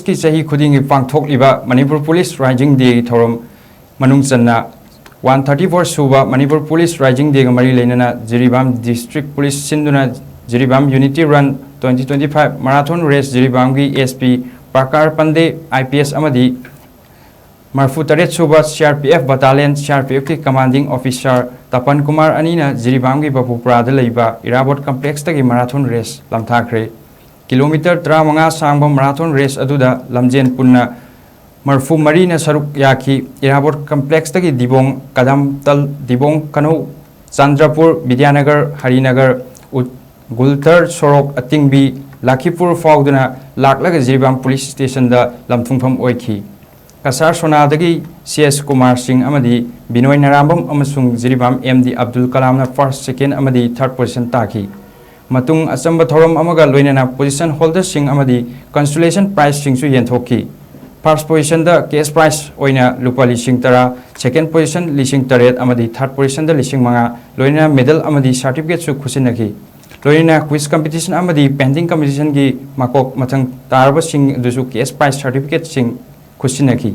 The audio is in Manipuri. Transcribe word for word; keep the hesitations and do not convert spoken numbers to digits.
ꯀꯤ ꯆꯍꯤ ꯈꯨꯗꯤꯡꯒꯤ ꯄꯥꯡꯊꯣꯛꯂꯤꯕ ꯃꯅꯤꯄꯨꯔ ꯄꯨꯂꯤꯁ ꯔꯥꯏꯖꯤꯡ ꯗꯦꯒꯤ ꯊꯧꯔꯝ ꯃꯅꯨꯡ ꯆꯟꯅ ꯋꯥꯟ ꯊꯥꯔꯇꯤ ꯐꯣꯔ ꯁꯨꯕ ꯃꯅꯤꯄꯨꯔ ꯄꯨꯂꯤꯁ ꯔꯥꯏꯖꯤꯡ ꯗꯦꯒ ꯃꯔꯤ ꯂꯩꯅꯅ ꯖꯤꯔꯤꯕꯥꯝ ꯗꯤꯁꯇ꯭ꯔꯤꯛ ꯄꯨꯂꯤꯁ ꯁꯤꯟꯗꯨꯅ Jiribam unity run twenty twenty five marathon race ꯖꯤꯔꯤꯕꯥꯝꯒꯤ S P Prakar Pande I P S ꯑꯃꯗꯤ ꯃꯔꯐꯨ ꯇꯔꯦꯠ ꯁꯨꯕ ꯁꯤ ꯑꯥꯔ ꯄꯤ F battalion C R P ꯑꯦꯐꯀꯤ ꯀꯃꯥꯟꯗꯤꯡ ꯑꯣꯐꯤꯁꯥꯔ ꯇꯄꯟ ꯀꯨꯃꯥꯔ ꯑꯅꯤꯅ ꯖꯤꯔꯤꯕꯥꯝꯒꯤ ꯕꯄꯨꯄ꯭ꯔꯥꯗ ꯂꯩꯕ ꯏꯔꯥꯕꯣꯠ ꯀꯝꯄ꯭ꯂꯦꯛꯁꯇꯒꯤ ꯃꯔꯥꯊꯣꯟ ꯔꯦꯁ ꯂꯝꯊꯥꯈ꯭ꯔꯦ꯫ ꯀꯤꯂꯣꯃꯤꯇꯔ ꯇꯔꯥꯃꯉꯥ ꯁꯥꯡꯕ ꯃꯔꯥꯊꯣꯟ ꯔꯦꯁ ꯑꯗꯨꯗ ꯂꯝꯖꯦꯟ ꯄꯨꯟꯅ ꯃꯔꯐꯨ ꯃꯔꯤꯅ ꯁꯔꯨꯛ ꯌꯥꯈꯤ꯫ ꯏꯔꯥꯕꯣꯠ ꯀꯝꯄ꯭ꯂꯦꯛꯁꯇꯒꯤ ꯗꯤꯕꯣꯡ, ꯀꯗꯝꯇꯜ, ꯗꯤꯕꯣꯡ ꯀꯅꯧ, ꯆꯥꯟꯗ꯭ꯔꯄꯨꯔ, ꯕꯤꯗ꯭ꯌꯥꯅꯒꯔ, ꯍꯔꯤꯅꯒꯔ, ꯎꯠ-, ꯒꯨꯜꯇꯔ ꯁꯣꯔꯣꯛ ꯑꯇꯤꯡꯕꯤ ꯂꯥꯈꯤꯄꯨꯔ ꯐꯥꯎꯗꯨꯅ ꯂꯥꯛꯂꯒ ꯖꯤꯔꯤꯕꯥꯝ ꯄꯨꯂꯤꯁ ꯁ꯭ꯇꯦꯁꯟꯗ ꯂꯝꯊꯨꯡꯐꯝ ꯑꯣꯏꯈꯤ꯫ ꯀꯁꯥꯔ ꯁꯣꯅꯥꯗꯒꯤ ꯁꯤ ꯑꯦꯁ ꯀꯨꯃꯥꯔ ꯁꯤꯡ ꯑꯃꯗꯤ ꯕꯤꯅꯣꯏ ꯅꯔꯥꯝꯕꯝ ꯑꯃꯁꯨꯡ ꯖꯤꯔꯤꯕꯥꯝ ꯑꯦꯝ ꯗꯤ ꯑꯕꯗꯨꯜ ꯀꯂꯥꯝꯅ ꯐꯥꯔꯁ, ꯁꯦꯀꯦꯟ ꯑꯃꯗꯤ ꯊꯥꯔꯠ ꯄꯣꯖꯤꯁꯟ ꯇꯥꯈꯤ꯫ ꯃꯇꯨꯡ ꯑꯆꯝꯕ ꯊꯧꯔꯝ ꯑꯃꯒ ꯂꯣꯏꯅꯅ ꯄꯣꯖꯤꯁꯟ ꯍꯣꯜꯗꯔꯁꯤꯡ ꯑꯃꯗꯤ ꯀꯟꯁꯣꯂꯦꯁꯟ ꯄ꯭ꯔꯥꯏꯖꯁꯤꯡꯁꯨ ꯌꯦꯟꯊꯣꯛꯈꯤ꯫ ꯐꯥꯔꯁ ꯄꯣꯖꯤꯁꯟꯗ ꯀꯦꯁ ꯄ꯭ꯔꯥꯏꯖ ꯑꯣꯏꯅ ꯂꯨꯄꯥ ꯂꯤꯁꯤꯡ ꯇꯔꯥ, ꯁꯦꯀꯦꯟ ꯄꯣꯖꯤꯁꯟ ꯂꯤꯁꯤꯡ ꯇꯔꯦꯠ ꯑꯃꯗꯤ ꯊꯥꯔꯠ ꯄꯣꯖꯤꯁꯟꯗ ꯂꯤꯁꯤꯡ ꯃꯉꯥ, ꯂꯣꯏꯅꯅ ꯃꯦꯗꯜ ꯑꯃꯗꯤ ꯁꯥꯔꯇꯤꯐꯤꯀꯦꯠꯁꯨ ꯈꯨꯠꯁꯤꯟꯅꯈꯤ꯫ ꯂꯣꯏꯅꯅ ꯀ꯭ꯋꯤꯖ ꯀꯝꯄꯤꯇꯤꯁꯟ ꯑꯃꯗꯤ ꯄꯦꯟꯇꯤꯡ ꯀꯝꯄꯤꯇꯤꯁꯟꯒꯤ ꯃꯀꯣꯛ ꯃꯊꯪ ꯇꯥꯔꯕꯁꯤꯡ ꯑꯗꯨꯁꯨ ꯀꯦꯁ ꯄ꯭ꯔꯥꯏꯖ ꯁꯥꯔꯇꯤꯐꯤꯀꯦꯠꯁꯤꯡ ꯈꯨꯠꯁꯤꯟꯅꯈꯤ꯫